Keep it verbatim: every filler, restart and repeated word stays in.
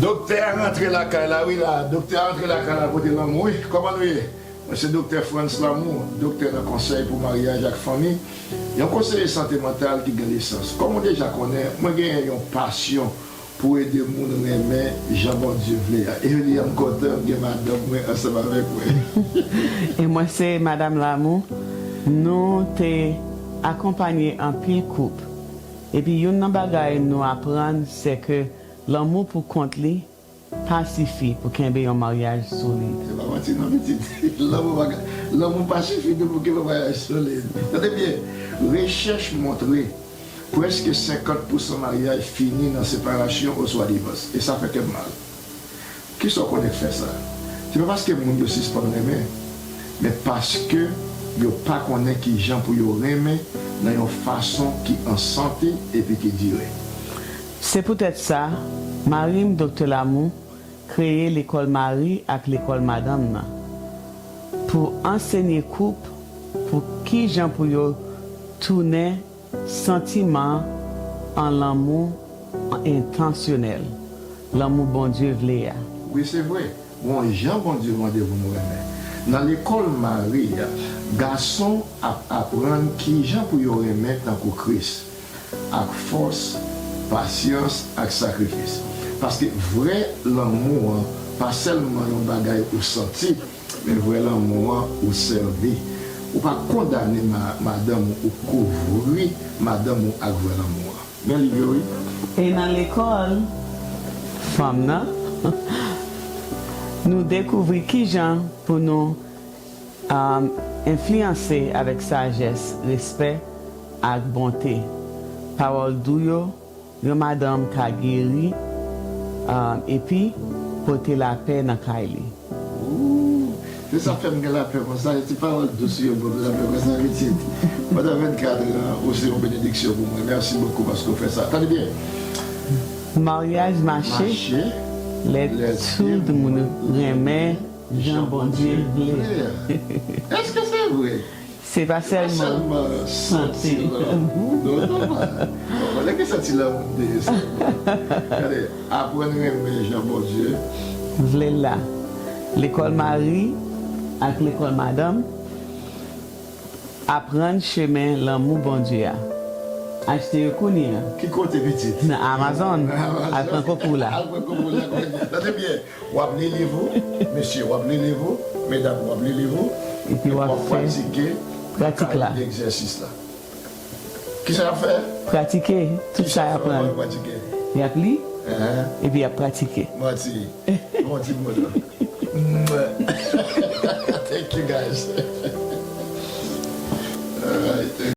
Doktè a rantre lakay la, wi la. Doktè a rantre lakay la pote lanmou, wi. Kòman nou ye? Mwen se Doktè Frantz Lamour, doktè nan konsèy pou maryaj ak fanmi, yon konseye sante mantal ki gen lisans. Kòm ou deja konnen, mwen genyen yon pasyon pou ede moun renmen jan Bondye vle a. Eveline, m kontan gen madanm mwen ansanm avèk mwen. E mwen se Madanm Lamour. Nou te akonpanye anpil koup. Epi youn nan bagay nou aprann, se ke lanmou pou kont li pa sifi pou kenbe yon maryaj solid. Se pa manti non, pitit. Lanmou pa ka, lanmou pa sifi pou kenbe yon maryaj solid. Tande byen, rechèch montre prèske senkant pousan maryaj fini nan separasyon oswa divòs. E sa fè kè m mal. Kisa w konnen k fè sa? Se pa paske moun yo sispann renmen, men paske yo pa konnen ki jan pou yo renmen nan yon fason ki an sante epi ki dire. Se poutèt sa, mari m, Doktè Lamour, kreye Lekòl Mari ak Lekòl Madanm nan pou ansenye koup pou ki jan pou yo tounen santiman an lanmou entansyonèl, lanmou Bondye vle a. Wi, se vre. Gon jan Bondye mande pou nou renmen. Nan lekòl mari a, gason ap aprann ki jan pou yo renmen tankou Kris, ak fòs, pasyans, ak sakrifis. Paske vrè lanmou an pa sèlman yon bagay ou santi, men vrè lanmou an ou sèvi. Ou pa kondane ma, madanm ou, ou kouvri madanm ou ak vrè lanmou an. Men liv yo, wi. E nan lekòl fanm nan, nou dekouvri kijan pou nou um, enfliyanse avèk sajès, respè, ak bonte. Pawòl dou yo, yon madanm ka geri um, epi pote lapè nan kay li. Ooh, se sa fè m gen lapè konsa, se pawòl dous yo ban m lapè konsa, pitit. Pandan vennkat an, ou se yon benediksyon pou mwen. Mèsi bokou paske w fè sa. Tande byen. Maryaj mache lè tout moun renmen jan Bondye vle. Èske se vre? Se pa sèlman santi lanmou. Non, non, pa. Bon, lè ke santi lanmou m te ye sèlman. Gade, aprann renmen jan Bondye vle la. Lekòl mari ak lekòl madanm. Aprann chemen lanmou Bondye a. Achte yo kounye a. Ki kote, pitit? Nan Amazon. Al pran kopi w la. Al pran kopi w la kounye a. Tande byen. W ap li liv ou, mesye, w ap li liv ou, medam, w ap li liv ou, epi w ap pratike pratik la. Egzèsis la. Kisa y ap fè? Pratike tout sa y aprann. Y ap li, epi y ap pratike. Manti. Bon ti mo la. Thank you guys. Alright.